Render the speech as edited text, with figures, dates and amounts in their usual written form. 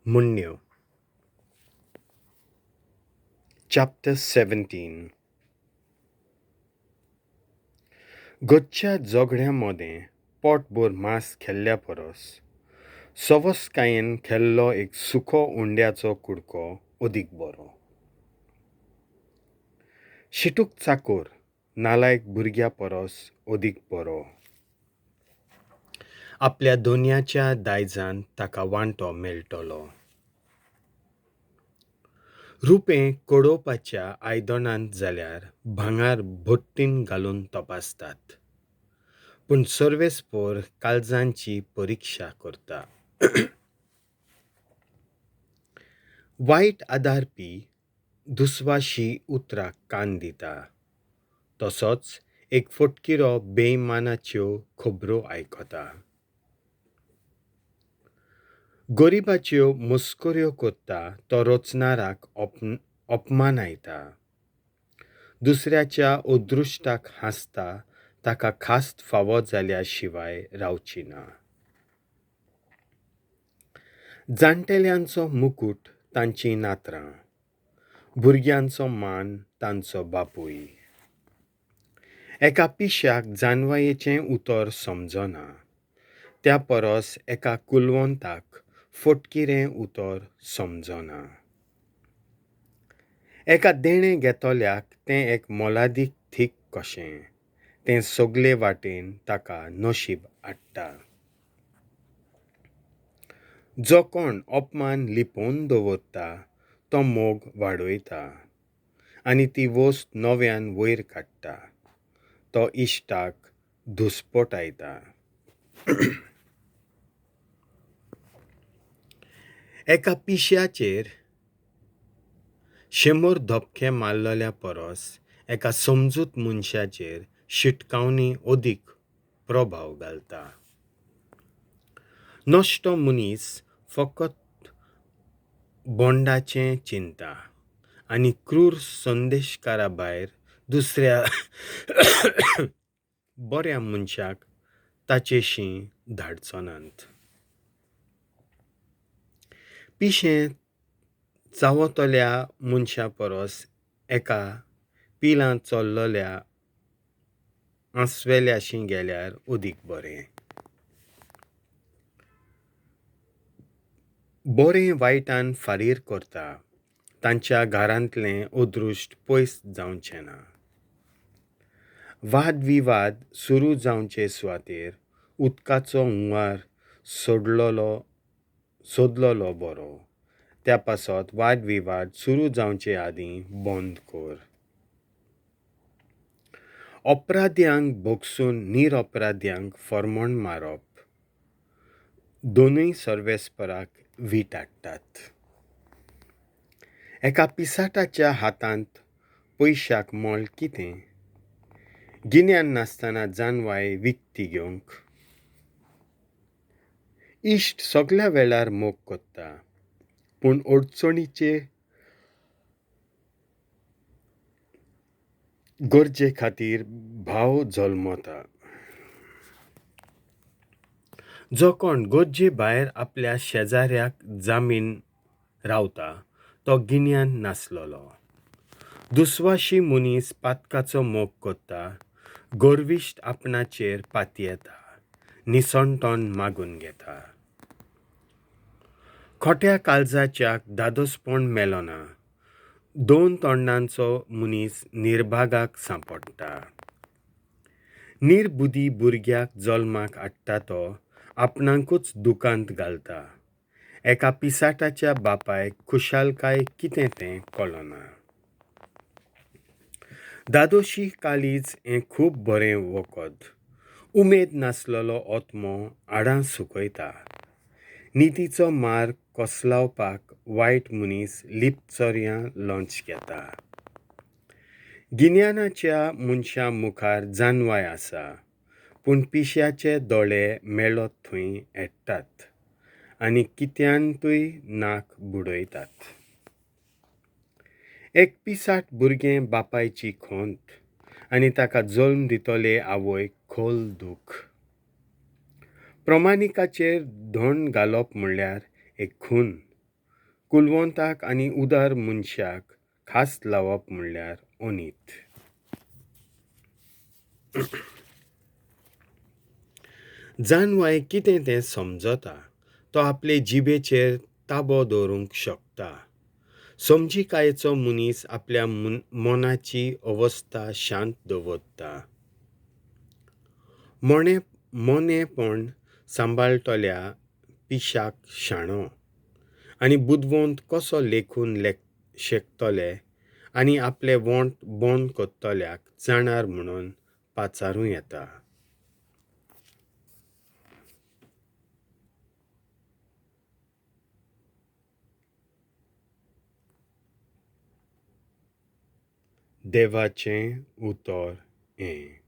म्हणण्यो. Chapter 17. घरच्या झगड्यां मदें पोटभर मांस खेल्ल्या परस सवसकायेन खेल्लो एक सुको उंड्याचो कुडको अदीक बरो. शिटूक चाकोर नालायक भुरग्या परस अदीक बरो. आपल्या दोनयाच्या दायजान ताका वांटो मेळटलो. रुपें कडोवपाच्या आयदनांत जाल्यार भांगर भट्टीन घालून तपासतात, पूण सर्वेस्पोर काळजांची परिक्षा करता. वायट आदारपी दुस्वाशी उतराक कान दिता, तसोच एक फटकिरो बेईमानाच्यो खबरो आयकता. गरिबाच्यो मस्कऱ्यो करता तो रचणाराक अपमानायता. दुसऱ्याच्या अदृश्टाक हांसता ताका खास्त फावो जाल्या शिवाय रावची ना. जाणटेल्यांचो मुकूट तांचीं नातरां, भुरग्यांचो मान तांचो बापूय. एका पिश्याक जानवायेचें उतर समजना, त्या परस एका कुलवंताक फटकिरें उतर समजना. एका देणें घेतल्याक तें एक मोलादीक थीक कशें, तें सगले वाटेन ताका नशीब हाडटा. जो कोण अपमान लिपोवन दवरता तो मोग वाडयता आनी ती वस्त नव्यान वयर काडटा, तो इश्टाक धुस्पटायता. एका पिश्याचेर 100 धपके मारलेल्या परस एका समजूत मनशाचेर शिटकावणी अदीक प्रभाव घालता. नश्टो मनीस फकत बोंडाचें चिंता आनी क्रूर संदेशकारा भायर दुसऱ्या बऱ्या मनशाक ताचेशी धाडचो नात. पिशें चावतल्या मनशा परस एका पिलां चल्लल्या आंसवेल्याशी गेल्यार अदीक बरें. बरें वायटान फारीर करता तांच्या घरांतलें अदृश्ट पयस जावचें ना. वादविवाद सुरू जावचे सुवातेर उदकाचो हुंवार सोदलोलो बरो, त्या पासत वादविवाद सुरू जावचे आदीं बंद कर. अपराध्यांक भोगसून निरपराध्यांक फर्मण मारप दोनूय सर्वेस्पराक वीट हाडटात. एका पिसाटाच्या हातांत पयशाक मोल कितें? गिन्यान नासतना जानवाय विकती घेवंक. इश्ट सगल्या वेळार मोग करता, पूण अडचणीचे गरजे खातीर भाव जल्मता. जो कोण गरजे भायर आपल्या शेजाऱ्याक जामीन रावता तो गिन्यान नासलेलो. दुस्वाशी मनीस पातकाचो मोग करता, गर्विश्ट आपणाचेर पातयेता, निसणटण मागून घेता. खोट्या काळजाच्याक दादोसपण मेळना, दोन तोंडांचो मनीस निर्भागाक सांपडटा. निर्बुदी भुरग्याक जल्माक हाडटा तो आपणाकूच दुकांत घालता. एका पिसाटाच्या बापायक खुशालकाय कितें तें कळना. दादोशी काळीज हें खूब बरें वखद, उमेद नासलेलो आत्मो हाडां सुकयता. नितीचो मार्ग कोसलावपाक वायट मनीस लिपचोरयां लॉंच घेता. गिन्यानाच्या मनशा मुखार जानवाय आसा, पूण पिश्याचे दोळे मेळत थंय हेडटात आनी कित्यांतूय नाक बुडयतात. एक पिसाट भुरगें बापायची खंत आनी ताका जल्म दितले आवयक खोल दूख. प्रमाणिकाचेर धोंड घालप म्हणल्यार एक खून, कुलवंताक आनी उदार मनशाक खास लावप म्हणल्यार अनीत. जानवाय कितें तें समजता, तो आपले जिबेचेर ताबो दवरूंक शकता. समजिकायेचो मनीस आपल्या मनाची अवस्था शांत दवरता. मोनेपण सांबाळटल्या पिशाक शाणो आनी बुदवंत कसो लेखून शकतले आनी आपले वोंठ बंद करतल्याक जाणार म्हणून पाचारूं येता. देवाचें उतर हें.